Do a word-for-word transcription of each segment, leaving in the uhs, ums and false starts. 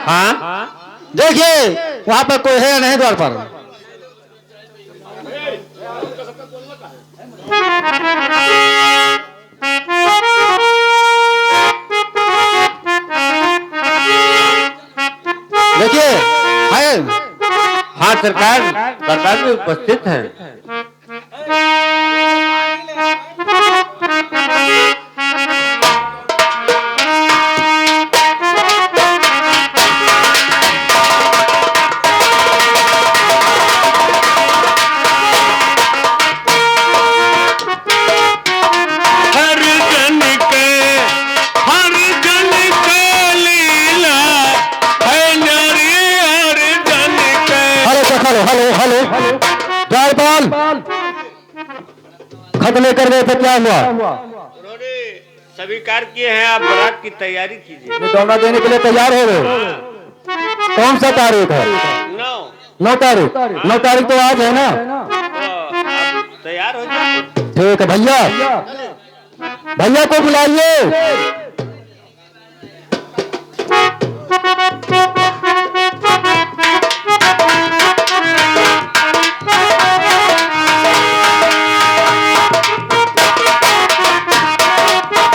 हाँ? देखिए, वहाँ पर कोई है या नहीं द्वार पर? देखिए, है। हाँ सरकार, सरकार भी उपस्थित हैं। हर जन के, हर जन के लीला है नारी, हर जन के। हेलो, हेलो, हेलो, हेलो। जयपाल, खत लेकर गए थे, क्या हुआ? उन्होंने स्वीकार किए हैं, आप बारात की तैयारी कीजिए। ये गौना देने के लिए तैयार हो गए? हाँ। कौन सा तारीख है? नौ। नौ तारीख। नौ तारीख तो आज है ना? तो आप तैयार हो जाओ। ठीक है भैया, भैया को बुलाइए।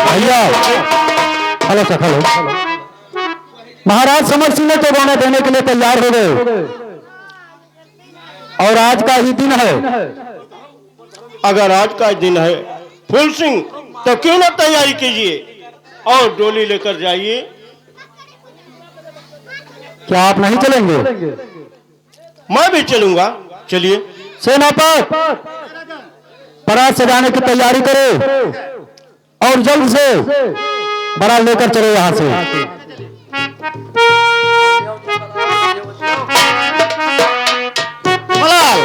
भैया, हेलो सर, हेलो। महाराज समर सिंह ने तो गौना देने के लिए तैयार हो गए और आज का ही दिन है। अगर आज का दिन है फूल सिंह, तो क्यों ना तैयारी कीजिए और डोली लेकर जाइए। क्या आप नहीं चलेंगे? मैं भी चलूंगा, चलिए। सेनापत, बारात सजाने की तैयारी करो और जल्द से बारात लेकर चलो यहाँ से। बलाल।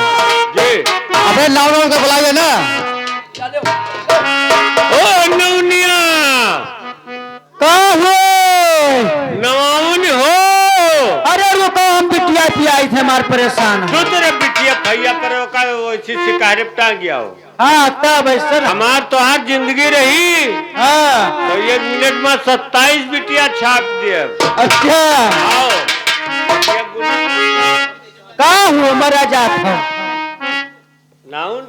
जी। अबे नाउन को बुलाइए ना। ओ नौनिया। का हो? नवाउन हो। अरे रुको, हम बिटिया पियाई थे, हमार परेशान है। जो तेरे बिटिया भैया पर का वैसी शिकारी टांग गया हो। हाँ, तब ऐसे ना। हमार तोहार जिंदगी रही। हाँ। तो एक मिनट में सत्ताईस बिटिया छाप दिए। अच्छा। आओ। ये गुना का हुआ, मरा जात है। नाउन?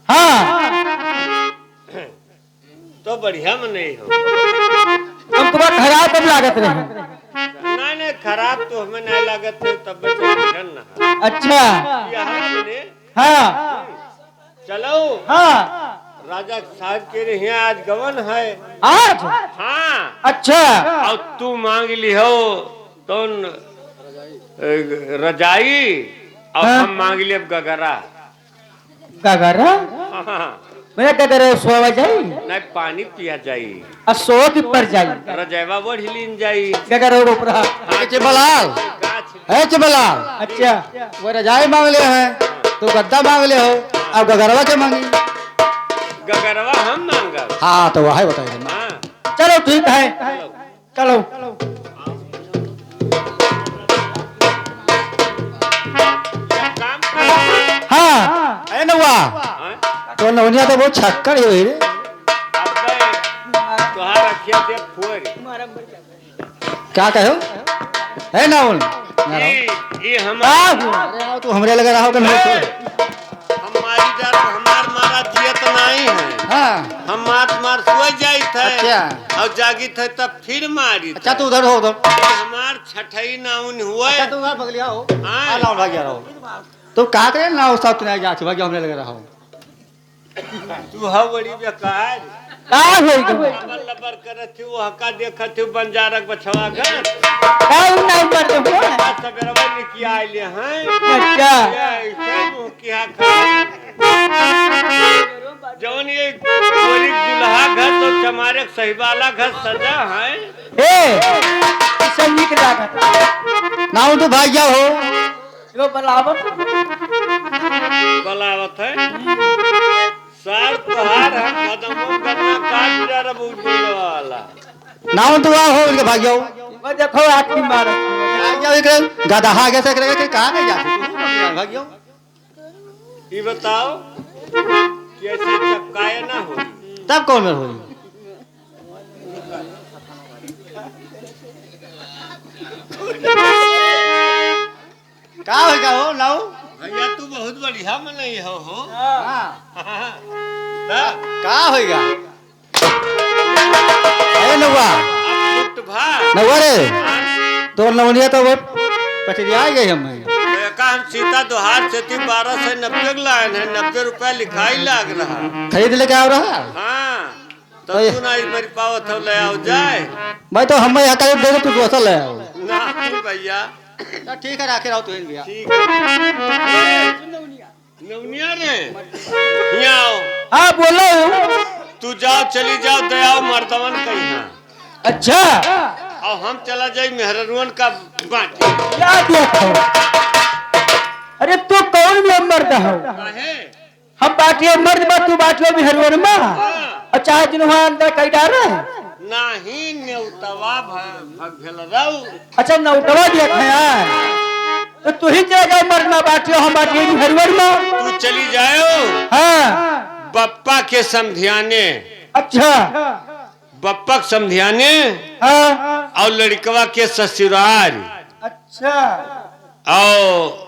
हाँ। तो बढ़िया में नहीं हो। तुमको बात खराब कब लागत रहे? नहीं, नहीं, खराब तो हमें नहीं लागत है, तब से टेंशन ना है। अच्छा। यहाँ मने हाँ। चलो। हाँ। राजा साहब के रहे आज गवन है। आज? हाँ। अच्छा। और तू मांग लिहो कौन, ए, रजाई और हाँ। हम मांग लियो गगरा। गगरा? हाँ। मेरा गगरा सोवा जाई? नहीं, पानी पिया जाई। आ सो की पर जाई। रजैवा बढ़ी लीन जाई। गगरा ऊपर। हाँ, ए चिबलाल। का छी? ए चिबलाल। अच्छा। वो रजाई मांग ले हैं, तू गद्दा मांग ले हो, अब गगरवा के मांगी? गगरवा हम मांगब। हाँ, तो वही बताइए। हाँ। चलो ठीक है। चलो। चलो। हाँ। ए नौआ। हाँ? तो नौनिया तो बहुत छक्कड़ ही हुई रे। अबे, तोहार अखिया से फोड़। का कहो? है ना उन? ना रहो। ई, ई हम का हुआ? अरे आओ, तू हमरे लगे रहो, कल ए, हम मारी जा रहे, हमार मारा जियत नहीं है। हाँ। हम मार, मार सोई जाइत है। अच्छा। और जागित है तब फिर मारी अच्छा, है। तू उधर हो, उधर। हमार छठई ना उन हुए। अच्छा, तू उधर भग लिया हो। हाँ। आ, लाओ, भाग जा रहो। तू का करे ना, उस्ताद, तू नहीं जा, भाग जा, हमरे लगे रहो। तू हव बड़ी बेकार। का होई गवा? लबर लबर करत थी, वो हका देखत थी, बंजारक बछवा घर। का उ ना ऊपर देखो ना। आज सबेरवा निकिया आइले हैं। अच्छा। ये ऐसे मुंह किया खा। जौन ये गोरी दुल्हा घर तो चमारे सहिबाला घर सजा है। ए, संगीत लागत। नाउ तो भाग्या हो। यो बलावत। बलावत है। सर, तोहार हम कदमों करना काट डरब उजड़ वाला। नाउ तो आ हो, इनके भाग जाओ। वो देखो, आखिरी मार। भाग जाओ, इनके गदहा के से करे के कहाँ नहीं जाते? भाग जाओ। ये बताओ कि ऐसे चपकाए ना हो। तब कौन में होई? का होइगा हो, लाऊ? भइया, तू बहुत बढ़िया मनई हो, हो। हाँ। हाँ। का होइगा? अरे नौवा। अब फुट भा। नौवा रे। हाँ। तोर नौनिया तो वो पटरिया गई हम। तो एका हम सीता दोहार से थी बारह से नब्बे के लाइन है, नब्बे रुपया लिखाई लाग रहा। खरीद लेके आओ रहा? हाँ। तो तो ये तू ना मर पावत हो, ले आओ जाए। मैं तो हम यहाँ करीब दे दे, तू दोसर ले आओ। ना, तू भइया। तो ठीक है, राखे रहो तू भइया। ठीक है। नौनिया रे, हियाँ आओ। हाँ, बोलो। तू जाओ, चली जाओ, दे आओ मर्दवन कहीं। अच्छा। और हम चला जाई मेहररुअन का बाटी। क्या दिया था? अरे, तू कौन भी मर्द हो? काहे? हम बाटिया मर्द बा, तू बाटिया मेहररुअन मा? हाँ। और चाहे जिन्हों अंदर कई डारे? नाही, नेउतवा भ-, भ-, भेल रहू। अच्छा, नेउतवा दिया था यार। तो तू ही चला जाओ मर्द मा बाटिया, हम बाटिया मेहररुअन मा। तू चली जाओ। हाँ। बप्पा के समधियाने। अच्छा। बप्पा के समधियाने। हाँ। और लड़कवा के ससुराल। अच्छा। और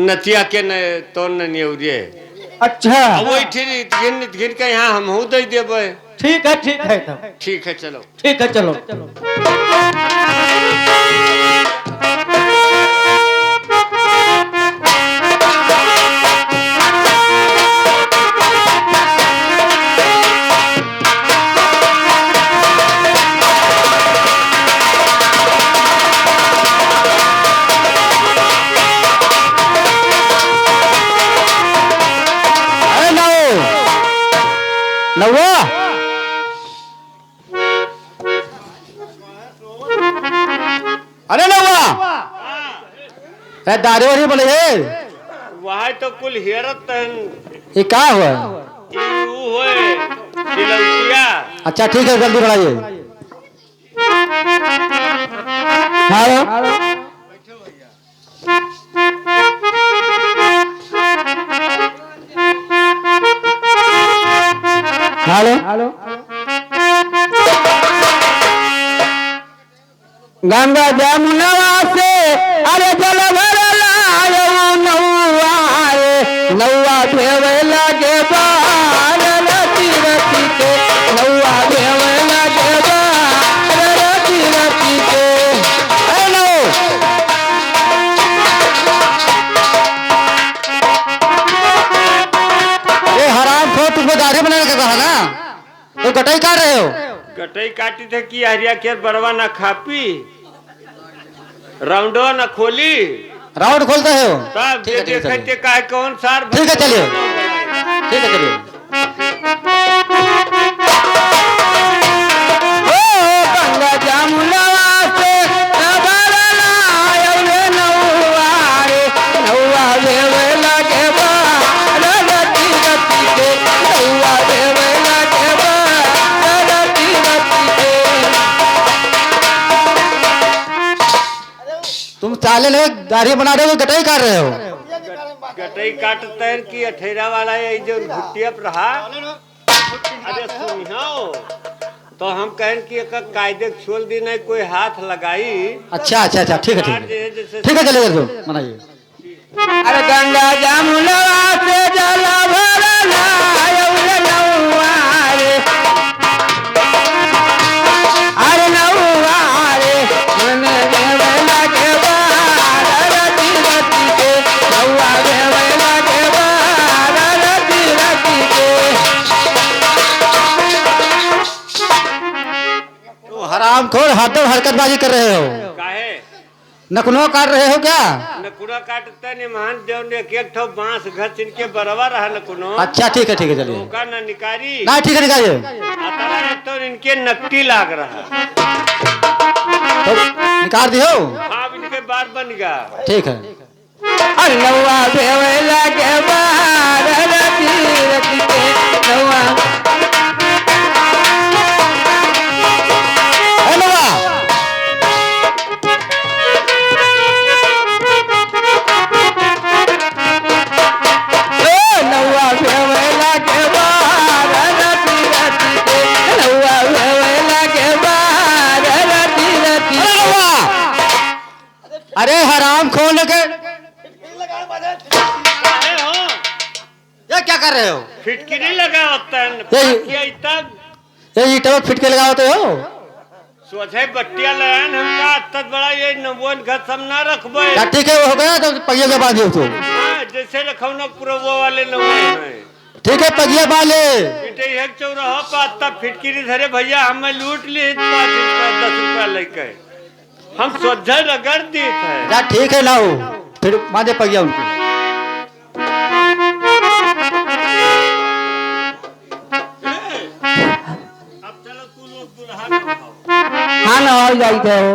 नतिया के न, तो न नेउरिए। अच्छा। अब वही ठिन इतघिन, इतघिन के यहाँ हमहू दे देबे। ठीक है, ठीक है तब। ठीक है, चलो। ठीक है, चलो। अरे नौ, नौवा। अरे नौवा। ए, दाढ़ी वाढ़ी बने है? वहाँ तो कुल हेरत तन। ये का हुआ? ई ऊ होए, सिलौटिया। अच्छा, ठीक है, जल्दी बढ़ाइए। हेलो। हेलो। गंगा जमुनवा से अरे जल भरला आयो नौवा रे, नौवा भेवे लागे बार रति रति के, नौवा भेवे लागे बार रति रति के। हेलो। ए हरामखोर, तुमको दाढ़ी बनाने का कहा ना, तो गटई काट रहे हो? गटई काटी थे कि अहरिया के बरवा ना खापी, राउंडवा ना खोली। राउंड खोलते हो? तब ठीक है, जे ठीक है, देखे चलिए। ते काहे कौन सार ठीक है, चलिए। ठीक है, चलिए। ओ गंगा जमुनवा से अबरला आयो रे नौवा रे, नौवा भेवे लागे बार रति रति के, नौवा भेवे लागे बार रति रति के। तुम साले लोग दाढ़ी बना रहे हो, गटई काट रहे हो? गटई काटते हैं कि अठेरा वाला ये जो भुट्टिया पर रहा। अरे सुनियो, तो हम कहन कि एक कायदे के छोड़ दी नहीं, कोई हाथ लगाई। अच्छा, अच्छा, अच्छा, ठीक है, ठीक है। काट दे, जैसे ठीक है, चलिए, चलिए, मनाइए। अरे गंगा जमुनवा से जल भरला आयो रे नौवा रे। अरे नौवा रे, मन देवे लागे बार रति रति के, नौवा देवे लागे बार रति रति के। तो हरामखोर, हरदम हरकतबाजी कर रहे हो। काहे? नकुनो काट रहे हो क्या? नकुना काटते नहीं, महान जौन एक, एक ठो बांस घसिन के बरवा रहा नकुनो। अच्छा, ठीक है, ठीक है, चलिए। ओका ना निकारी। ना, ठीक है, निकालिए। अतरा तो इनके नकटी लाग रहा। तो निकाल दियो। हाँ, अब इनके बार बन गया। ठीक है। अरे नौवा भेवे लागे बार रति रति के नौवा। ए नौवा। ए नौवा भेवे लागे बार रति रति के, नौवा भेवे लागे बार रति रति के। अरे नौवा। अरे हरामखोर के रहे हो? फिटकिरी लगावत है, यही। किया तब। ये ईटवा फिटके लगावत हो? सोझे बट्टिया लड़ान हमका, अत्तत बड़ा ये नौवन घर सब ना रखबे। का ठीक है, हो गया तो पगिया के बांध दियो तू। हाँ, जैसे लखौना पुरवा वाले नौवन हैं। ठीक है, पगिया बांध ले। इटे एक चौराहा पर अत्ता फिटकिरी धरे भैया, हमें लूट ली पाँच रुपया, दस रुपया लेके। हम सोझे रगड़ दीत है। जा ठीक है, लाओ, फिर बांधे पगिया उनको। अब चलो तू लोग दुल्हा नहाओ। हाँ, नहाओ जाई थे हो।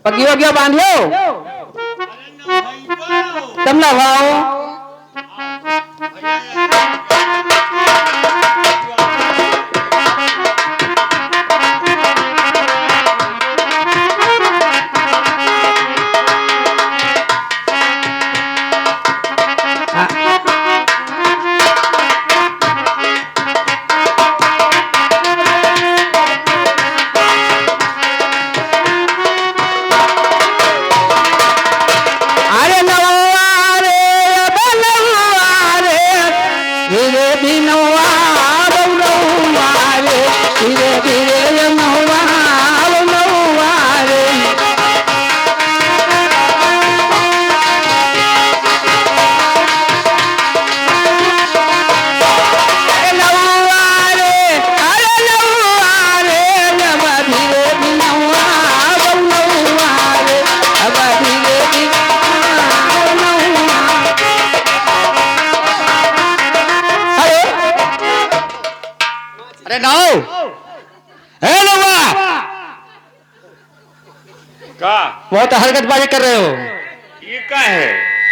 पगियो वगियो बांधियो। अरे नहाई बा। तब नहाओ। अरे नौआ रे, अब नौआ रे, धीरे भी नौआ, अब नौआ रे, धीरे धीरे नौआ, अब नौआ रे। अरे नाऊ, ए नौआ, का? बहुत हरकतबाजी कर रहे हो। ये का है?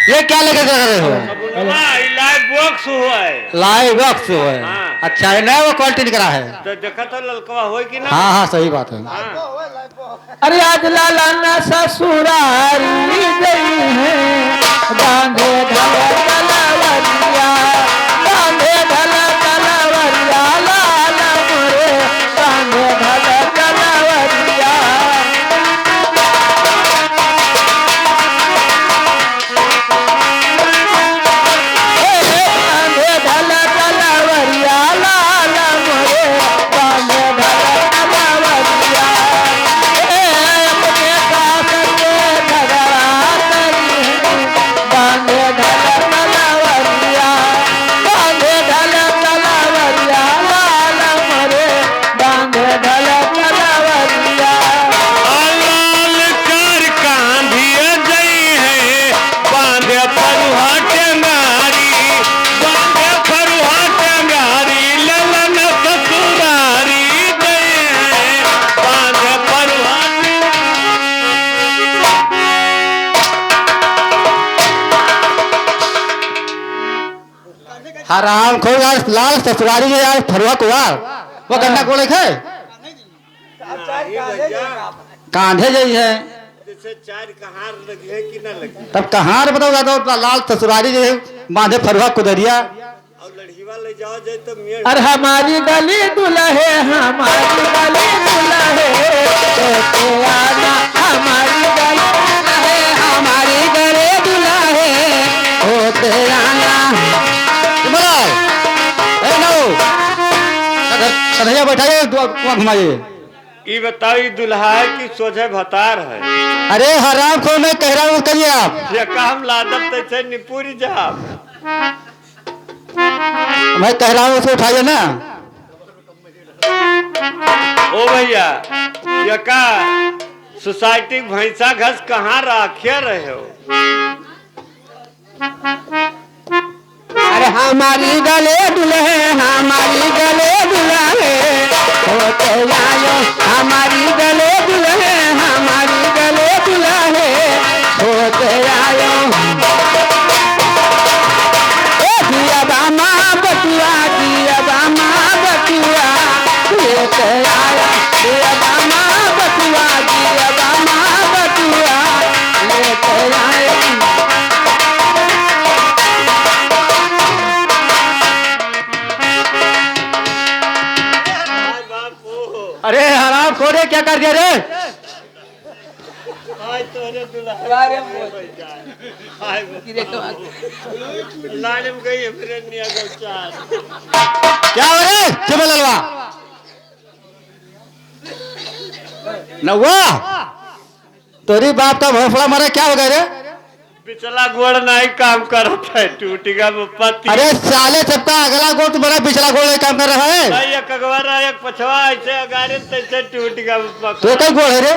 ये क्या लेकर कर रहे हो? सबुनवा, ये live box हुआ है। Live box हुआ है। हाँ। अच्छा है, नया वो quality निकला है। तो देखा तो ललकवा होई कि ना? हाँ, हाँ, सही बात है। हाँ। अरे आज लाला ना ससुरारी गई है, बांधे ढल तलवरिया, बांधे ढल तलवरिया, लाल मोरे, बांधे ढल तलवरिया। बांधे ढल तलवरिया। आ लाल चार कांधिया जई है, बांधे फरुहा टेंगारी, बांधे फरुहा टेंगारी, ललन ससुरारी जई है, बांधे फरुहा टेंगारी। हराम खोर यार, लाल ससुरारी के यार फरुआ कुआ, वो गन्ना हाँ। कोड़े खे? नहीं भैया। कांधे जई है। जैसे चार कहार लगी है कि ना लगी? तब कहार बताओ, बताओ, लाल ससुरारी के बांधे फरुआ कुदरिया। और लड़ीवा ले जाओ जाए तो मियाँ। अरे हमारी गली दुल्हे, हमारी गली दुल्हे, होते आना, हमारी गली दुल्हे, हमारी गली दुल्हे, होते आना। ए, बोलो। ए, नो। कन्है-, कन्हैया बैठाइए, दुआ, दुआ घुमाइए। ई बताओ, ई दुल्हा है कि सोझे भतार है? अरे हराम खोर, मैं कह रहा हूँ, करिए आप। ये काम लादत तैसे निपुरी जाब। मैं कह रहा हूँ, उसको उठाइए ना। ओ भैया, ये का सोसाइटी भैंसा घस कहाँ रखे रहे हो? अरे हमारी गले दुल्हे, हमारी गले दुल्हे, होते आयो, हमारी गले दुल्हे, हमारी गले दुल्हे, होते आयो। ए जिया बामा बटुआ, जिया बामा बटुआ, लेते आया, जिया बामा बटुआ, जिया बामा बटुआ, लेते आया। अरे हराम खोरे, क्या कर दिया रे? हाय तोरे दुल्हा। अरे मोर। हाय गिरे तो। लाड़े में गई है फिर निया को चार। क्या हो रे, चिमलवा? नौवा, तोरी बाप का भोसड़ा मारा, क्या हो गया रे? बिचला गोड़ नहीं काम करत है, टूट गया पप्पा। अरे साले, सबका अगला गोड़ तुम्हारा, बिचला गोड़ नहीं काम कर रहा है। नहीं, एक अगवा रहा, एक पछवा, ऐसे अगाड़े तैसे टूट गया पप्पा। तो कई गोड़ है रे?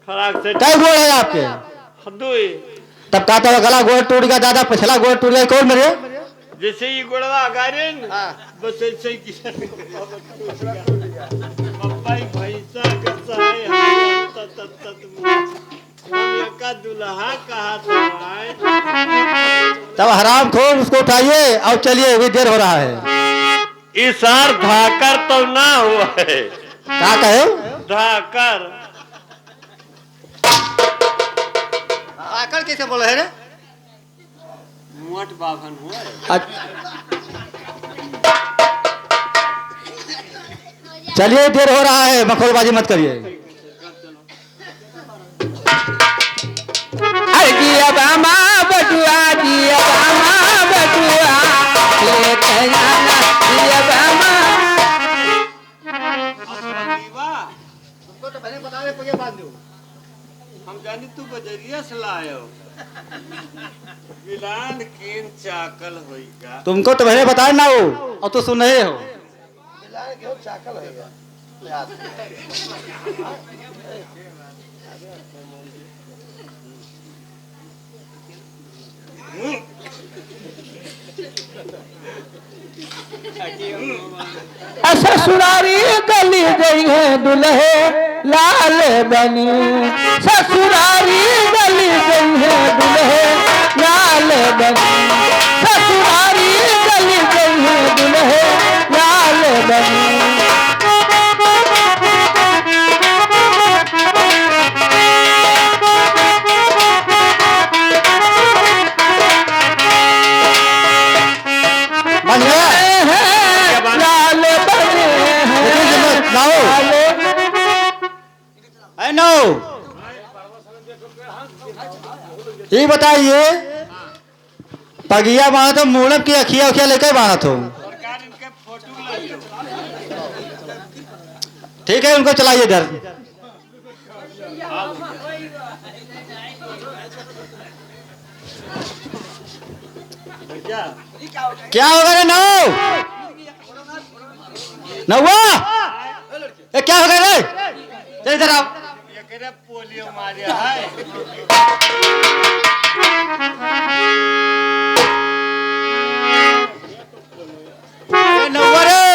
खराब से कई गोड़ है आपके? दुई। तब का तो अगला गोड़ टूट गया दादा, पछला गोड़ टूट गया, कौन मरे? जैसे ही गोड़वा अगाड़े न, हाँ। बस ऐसे ही गिरा। पप्पा ही भैंसा का सहाय है, तत, तत, तत, हम एका दुल्हा कहा तो आए। तब हरामखोर उसको उठाइए और चलिए, अभी देर हो रहा है। ई सार धाकर तो ना हुआ है। का कहे? धाकर। धाकर कैसे बोले है रे? मोट बाभन हुआ है। अच्छा। चलिए, देर हो रहा है, मखौलबाजी मत करिए। अरे जिया बामा बटुआ, जिया बामा बटुआ, लेके आना जिया बामा। तुमको तो पहले बता दे, पगे बांध दो। हम जानी तू बजरिया से लायो। मिलान केन चाकल होइगा। तुमको तो पहले बताए ना हो, और तू सुन रहे हो। ससुरारी गली गई है दुल्हे लाल बनी, ससुरारी गली गई है दुल्हे लाल बनी, ससुरारी गली गई है दुल्हे लाल बनी। बन गया? लाल बने हैं। लेकिन जब गाओ। लाल। है नो? ये बताइए, पगिया बांधत हो, मूड़न की अखिया उखिया लेके बांधत हो। ठीक है, उनको चलाइए इधर। क्या होगा रे नौ? नौवा? ए, क्या हो गया रे? चल इधर आओ। एकरे पोलियो मारे है। ए, नौवा रे।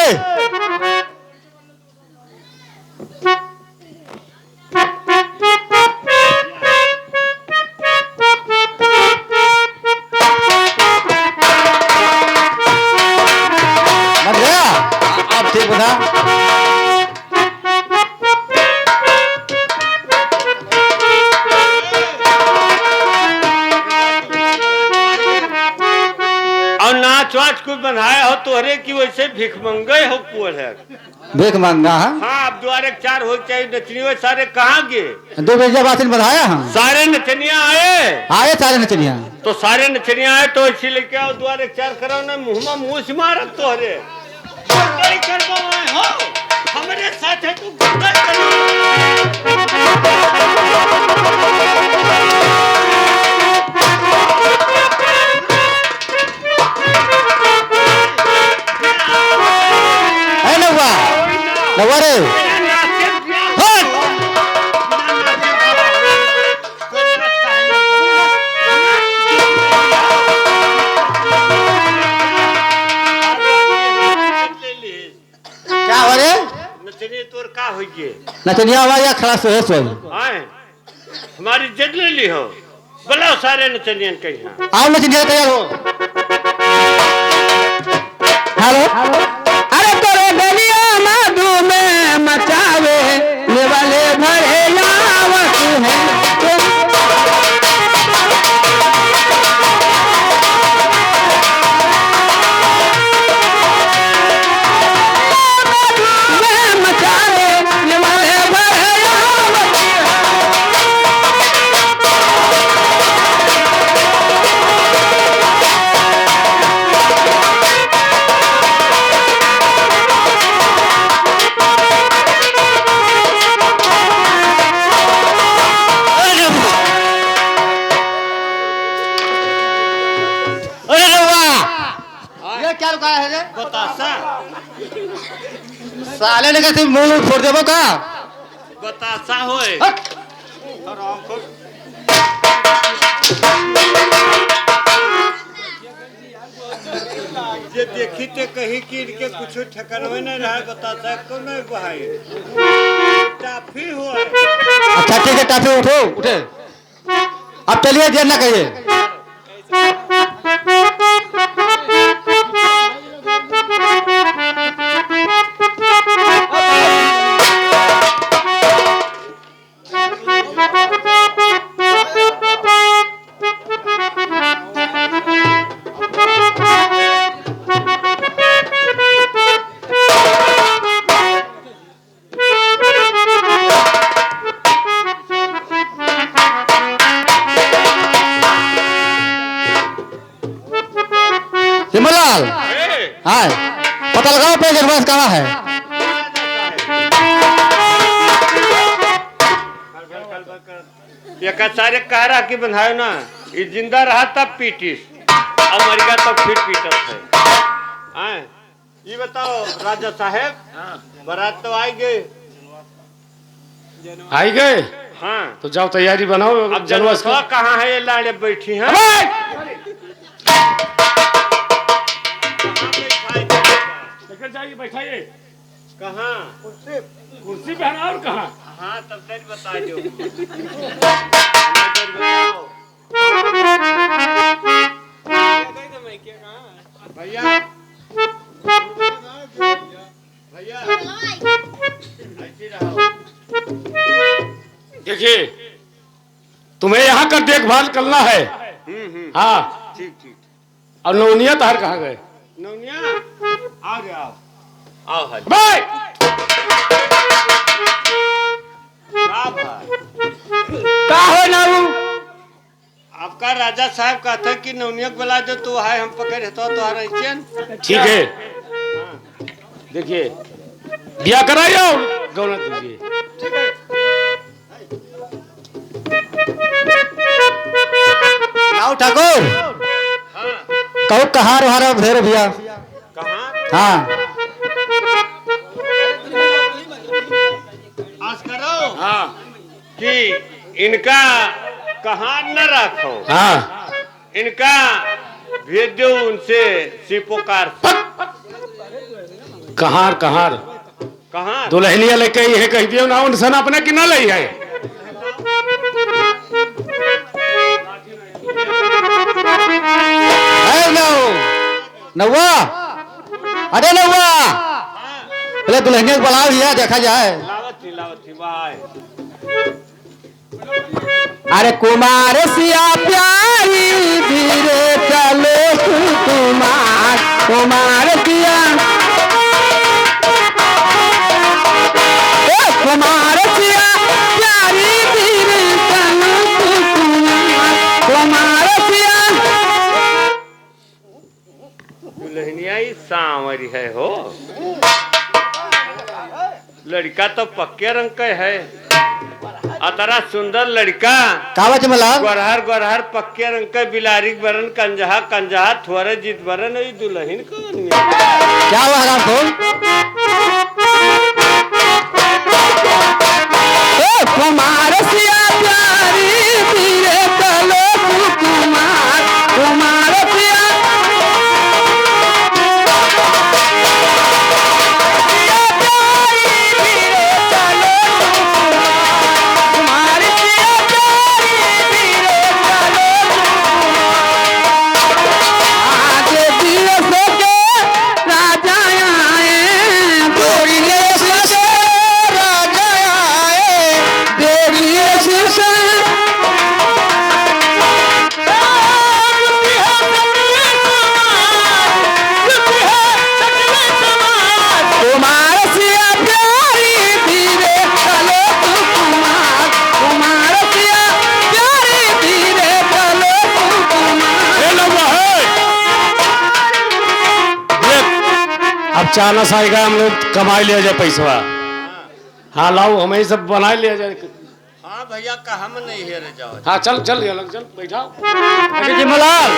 बन गया? अब ठीक बता। और नाच वाच कुछ बनाया हो तोहरे की वैसे भिखमंगे हो कुल है। भीख मांगा है। हाँ, अब द्वारे के चार हो चाहे नचनियो सारे कहाँ गए? दो बजे बाद से बढ़ाया हम। सारे नचनिया आए। आए सारे नचनिया। तो सारे नचनिया आए तो ऐसी लेके आओ, द्वारे के चार कराओ ना, मुँह में मुँह से मारत तोहरे। गड़बड़ी करवाए हो, हमरे साथ है तू गड़बड़ी करवाए। ए नौवा, नौवा रे। हट। का हो रे? नचनिया तोर का होइए? नचनिया हमारे यहाँ खड़ा सोए सोए। आए। हमारी इज्जत ले ली हो। बुलाओ सारे नचनियन के यहाँ। आओ नचनिया तैयार हो। हेलो। अरे तोरे गलिया में धूम मचावे, ये वाले भरे आवत हैं। साले ने कहते मुंह फोड़ देबो का? बतासा होए। हट। जे देखी ते कही कि इनके कुछ ठिकानवे नहीं रहा, बतासा को नहीं बहाई। टाफी होए। अच्छा ठीक है, टाफी उठो, उठे। अब चलिए, देर ना करिए। सिमरलाल, ए! हाय, पता लगाओ अपने जनवास कहाँ है? एका सारे कह रहा कि बंधायो ना, ये जिंदा रहा तब पीटिस, और मर गया तब फिर पीटत है। हाँ। ये बताओ राजा साहेब, हाँ। बारात तो आई गए। आई गए? हाँ। तो जाओ तैयारी बनाओ, अब जनवास जनवासवा की। कहाँ है ये लाड़े बैठी हैं? अबे! कहाँ बैठाई? लेकर जाइए, बैठाइए। कहाँ? कुर्सी पे है ना, और कहाँ? हाँ, तब तक बता दो। भैया, भैया, ऐसे रहो। देखिए, तुम्हें यहाँ का देखभाल करना है। हम्म, हम्म। हाँ। ठीक, ठीक। और नौनिया तहार कहाँ गए? नौनिया? आ गया, आओ। आओ, हाय। भाई! का भाई? का हो ना वो? आपका राजा साहब कहते कि नौनिया के बुला दो, तो हाय हम पकड़ तो, तो आ रही चेन। ठीक है। हाँ। देखिए, ब्याह कराइए और गौना दीजिए। लाओ ठाकुर, हाँ। कहू कहार वहार भेर भैया। कहाँ? हाँ। आस करो। हाँ। कि इनका कहार न रखो। हाँ। इनका भेज दो उनसे सिपोकार से। कहार, कहार। कहार? दुल्हनिया लेके इहे कह दियो ना, उनसे ना अपने की ना लई है। है नौ-, नौवा, अरे नौवा, अरे दुल्हनिया को बुलाओ भैया, देखा जाए। लावत थी, लावत थी, वाह। अरे कुमार सिया प्यारी धीरे चलो तू कुमार, कुमार सिया, ए कुमार सिया प्यारी धीरे चलो तू कुमार, कुमार सिया। दुल्हनिया ई सांवरी है हो। लड़का तो पक्के रंग के है। अतरा सुंदर लड़का। का बा जमलाल? गोरहर गोरहर पक्के रंग के, बिलारी के बरन, कंजहा कंजहा, थोरे जीत बरन, ई दुल्हन कौन है? क्या हुआ हराम खोर? ए, कुमार सिया प्यारी धीरे चलो तू कुमार, कुमार सिया। कुमार सिया प्यारी धीरे चलो तू कुमार, कुमार सिया प्यारी धीरे चलो तू कुमार। ए लौआ, हे। देख, अब चानस आएगा, हम लोग कमाई लिया जाए पैसवा। हाँ, लाओ, हम ही सब बनाई लिया जाए। हाँ भैया, का हम नहीं हेरे जाओ। हाँ, चल, चल, ये लोग चल, बैठाओ। अरे जिमलाल,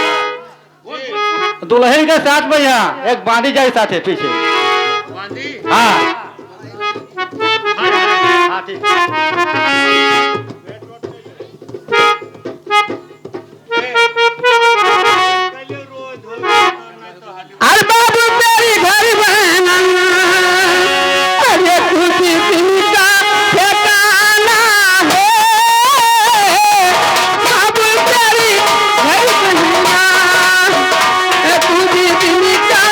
दुल्हन के साथ में यहाँ एक बांदी जाए साथे पीछे। बांदी? हाँ। अरे बाबू तेरी घर बहना, अरे कुछ दिन का ठिकाना है। बाबू तेरी घर बहना, अरे कुछ दिन का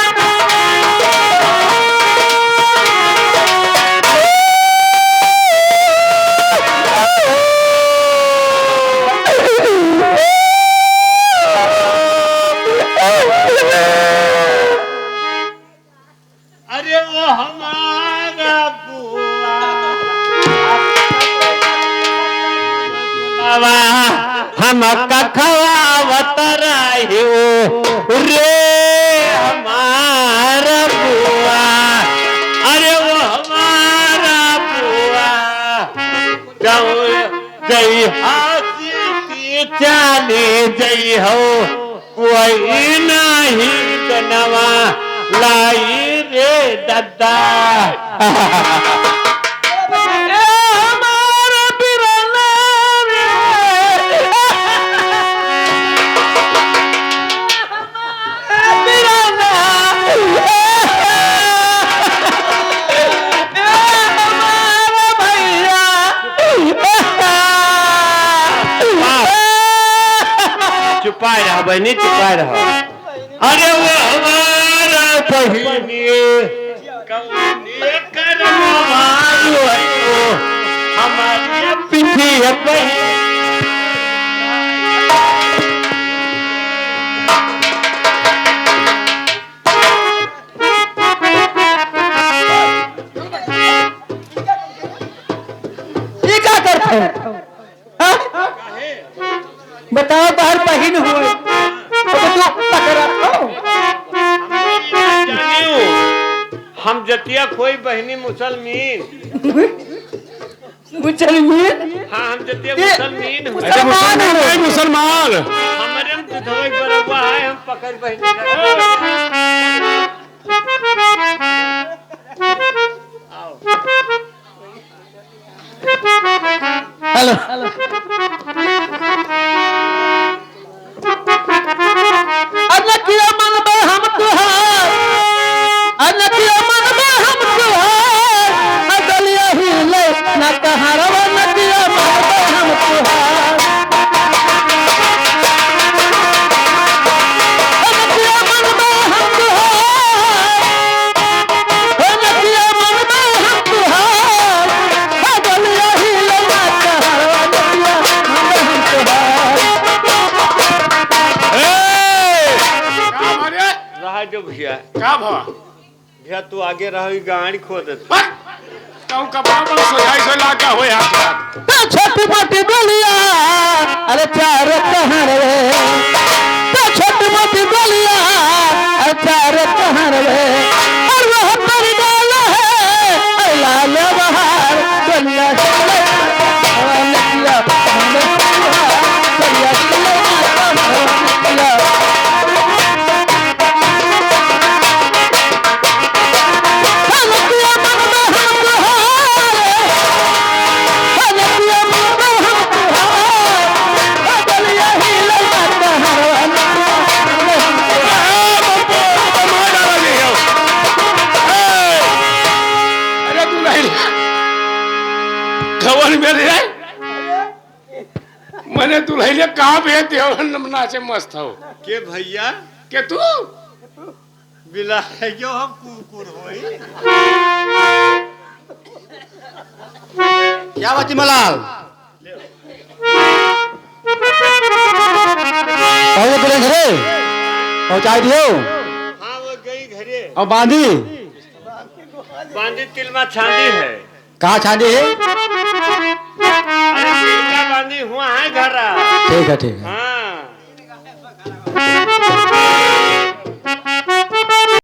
अरे वो हमारा बुआ, हम कखवावत रही हो रे हमारा बुआ। अरे वो हमारा बुआ, जाओ जई हाथी की चाली जई हो, कोई नाही बनवा लाई रे दादा। ए हमार बिरना रे। ए बिरना। ए हमार भैया। चुपाए रह बहिनी, चुपाए रह। अरे वो हमारा बहिनी, कौने करम वालो है वो, हमारी पिठिया बहिनी। ये का करत है? हाँ? बताओ, बाहर बहिन हुए। अब तू पकड़ा हो। हम जतिया खोई बहिनी मुसलमीन। मुसलमीन? हाँ, हम जतिया ये मुसलमीन हुए। मुसलमान अरे मुसलमान हो। नहीं, मुसलमान। हमारे हम दुधवा के बरब्बा है, हम पकड़ बहिनी। आओ। हेलो। अनकिया मन बे हम तुहार, अनकिया मन बे हम तुहार, अदलिया ही ले ना कहारवा, अनकिया मन बे हम तुहार। ए! का भा रे? रहा जो भैया। का भा? भैया, तू आगे रहो, ई गाड़ी खोदत। हट! कहूँ कपड़ा पर सोझाई से लागा होए हाथ हाथ। तो छोटी मोटी बोलिया, अरे चार कहर रे। तो छोटी मोटी बोलिया, अरे चार कहर रे। और वह पर डाला है, अरे लाल बहार, दुनिया से ले, दुनिया से ले। अरे दुलहिन, कवन मेरे है? मने दुलहिन कहाँ भेज दियो? नाचे मस्त हो। के भैया? के तू? बिलाइयो हम कुकुर होई। क्या बात है मलाल? पहुँच गए घरे? पहुँचाई दियो? हाँ, वो गई घरे। और बांधी? बांधी तिलमा छांदी है। कहाँ छांदी है? अरे, तिलमा बांधी हुआ है घर। ठीक है, ठीक है। हाँ।